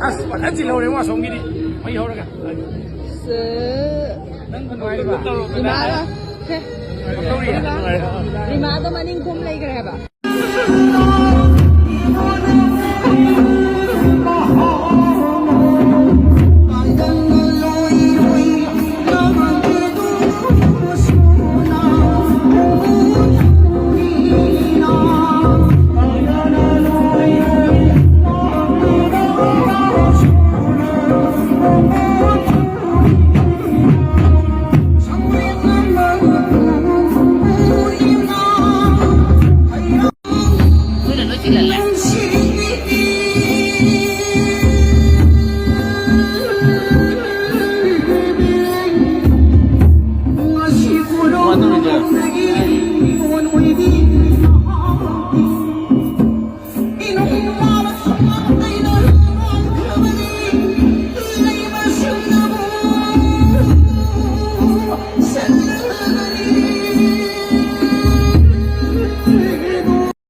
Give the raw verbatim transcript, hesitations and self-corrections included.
ꯑꯁ, ꯐꯖꯅ ꯆꯤꯜꯍꯧꯔꯦ ꯃꯥ ꯁꯣꯝꯒꯤꯗꯤ꯫ ꯃꯩ ꯍꯧꯔꯒ꯫ ꯁꯦ꯫ ꯅꯪ ꯅꯨꯡꯉꯥꯏꯔꯤꯕ? ꯏꯃꯥꯒ꯫ ꯁꯦ꯫ ꯇꯧꯔꯤ? ꯏꯃꯥꯗꯣ ꯃꯅꯤꯡ ꯀꯨꯝ ꯂꯩꯈ꯭ꯔꯦ ꯍꯥꯏꯕ꯫